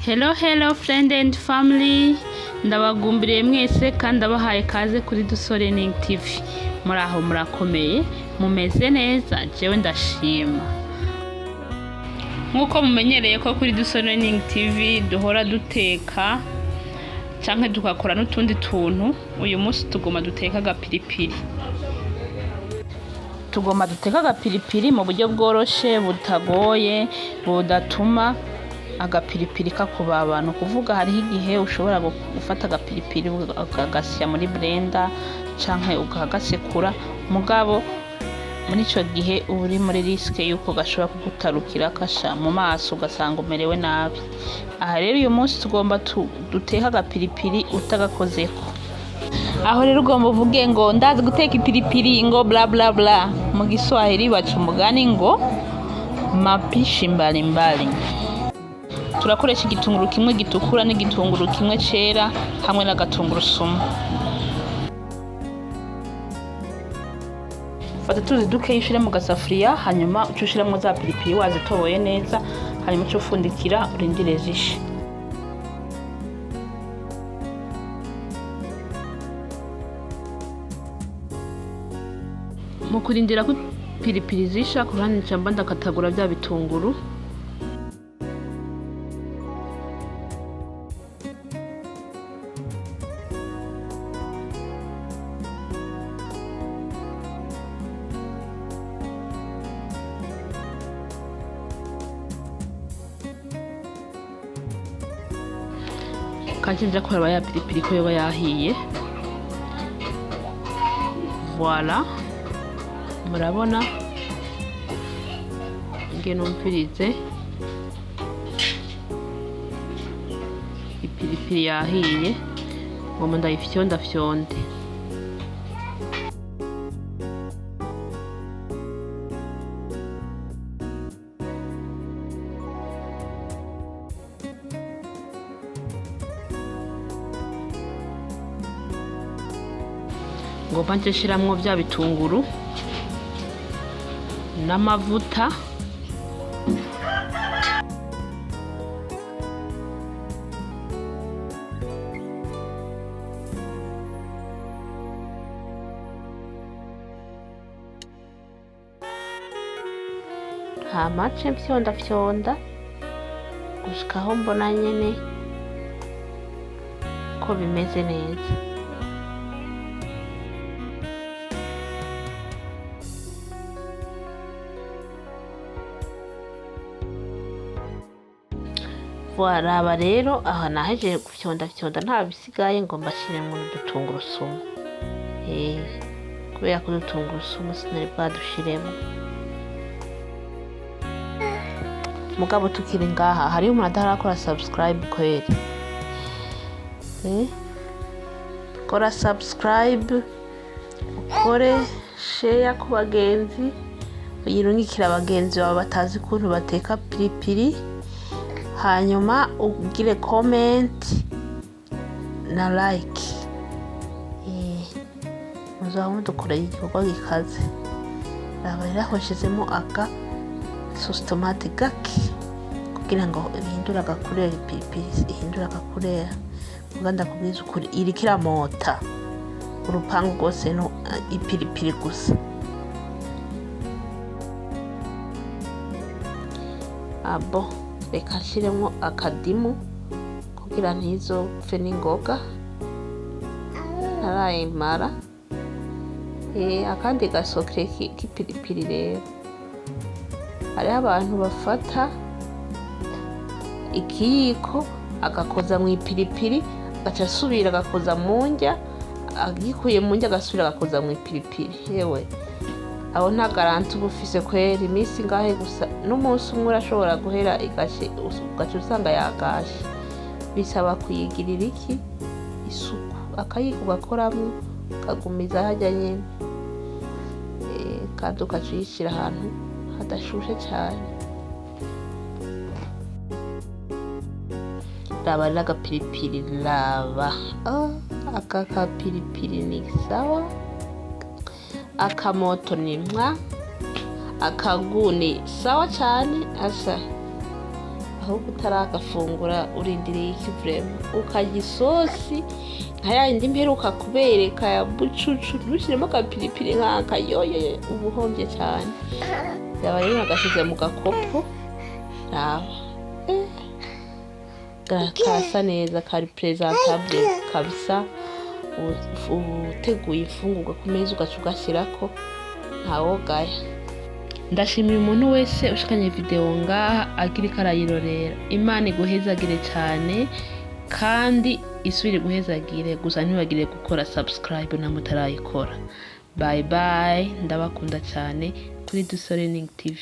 Hello hello friend and family, ndabagumbiriye mwese kandi abahaye kaze kuri Dusore Ning TV. Muraho, murakomeye, mumeze neza? Jewe ndashima. Nk'uko mumenyereye ko kuri Dusore Ning TV duhora duteka canke tugakora n'utundi tuntu, uyu munsi tugoma duteka agapiripiri. Tugomba duteka agapiripiri mu buryo bworoshe, butagoye, budatuma agapiripiri kakubaba. Ni ukuvuga hariho igihe ushobora gufata agapiripiri ukagasya muri blender canke ukagasekura, mugabo muri ico gihe uba uri muri risque yuko gashobora kugutarukira kasha mu maso, ugasanga umerewe nabi. Aha rero uyu munsi tugomba duteke agapiripiri utagakozeko. Aho rero ugomba uvuge ngo ndazi guteka ipiripiri, ngo bla bla bla. Mu Giswahili baca umugani ngo mapishi mbalimbali. Turakoresha igitunguru kimwe gitukura n'igitunguru kimwe cera hamwe n'agatungurusumu. Fata utuzi dukeya ushire mu gasafuriya, hanyuma uce ushiramwo za piripiri wazitoboye neza, hanyuma uce ufundikira urindire zishe. Mu kurindira ko ipiripiri zisha, ku ruhande nca mba ndakatagura bya bitunguru. Kanje nja kuraba ya piripiri ko yoba yahiye. Voilà, murabona nge numvirize, ipiripiri yahiye. Ngomba ndayifyondafyonde. Ngomba nce nshiramwo vya bitunguru n'amavuta. Hama nce mfyondafyonda gushika aho mbona nyene ko bimeze neza. Waraba rero aha nahejeje gufyondafyonda, nta bisigaye. Ngo mbashiremwo n'udutungurusumu, kubera ko udutungurusumu sinari bwadushiremo. Mugabo tukiri ngaha, hariho umuntu atarakora subscribe kweri? Kora subscribe, ukore share ku bagenzi, uyirungikire abagenzi bawe batazi ukuntu bateka piripiri, hanyuma ugire comment na like. Muzaba mudukoreye igikorwa gikaze. Raba rero aho nshizemo aka sauce tomate gake kugira ngo ihindure agakurera, ipiripiri ihindure agakurera. Muga ndakubwiza ukuri, iriko iramota urupangu rwose, no ipiripiri gusa. Abo reka nshiremwo akadimu kugira ntizopfe n'ingoga ntarayimara. Akandi gasokere k'ipiripiri rero, hariho abantu bafata ikiyiko agakoza mu ipiripiri, agaca asubira agakoza mu ndya, agikuye mu ndya agasubira agakoza mu ipiripiri. Yewe, aho nta garantie uba ufise kwera. Iminsi ngahe gusa, n'umunsi umwe urashobora guhera igashe, ugaca usanga yagashe. Bisaba kuyigirira iki? Isuku. Akayiko ugakoramwo kagumiza harya nyene, kandi ugaca uyishira ahantu hadashushe cane. Raba rero agapiripiri, raba. Aka kapiripiri ni sawa, akamoto ni mwa, akagu ni sawa cane. Asa Ahubwo utaragafungura urindiriye iki vraiment? Ukarya isosi nka yayindi mperuka kubereka ya bucucu, ntushiremo agapiripiri nk'aka, yoyoyo, uba uhombye cyane. Yaba rero nagashize mu gakopo, raba, kasa neza, kari présentable kabisa. Uteguye imfungurwa ku meza ugaca ugashyirako, ntawogaya. Ndashimiye umuntu wese ushikanye video ngaha akiriko arayirorera. Imana iguhezagire cyane kandi isubire iguhezagire. Gusa ntibagire gukora subscribe na mutarayikora. Bye bye, ndabakunda cyane kuri Dusorening TV.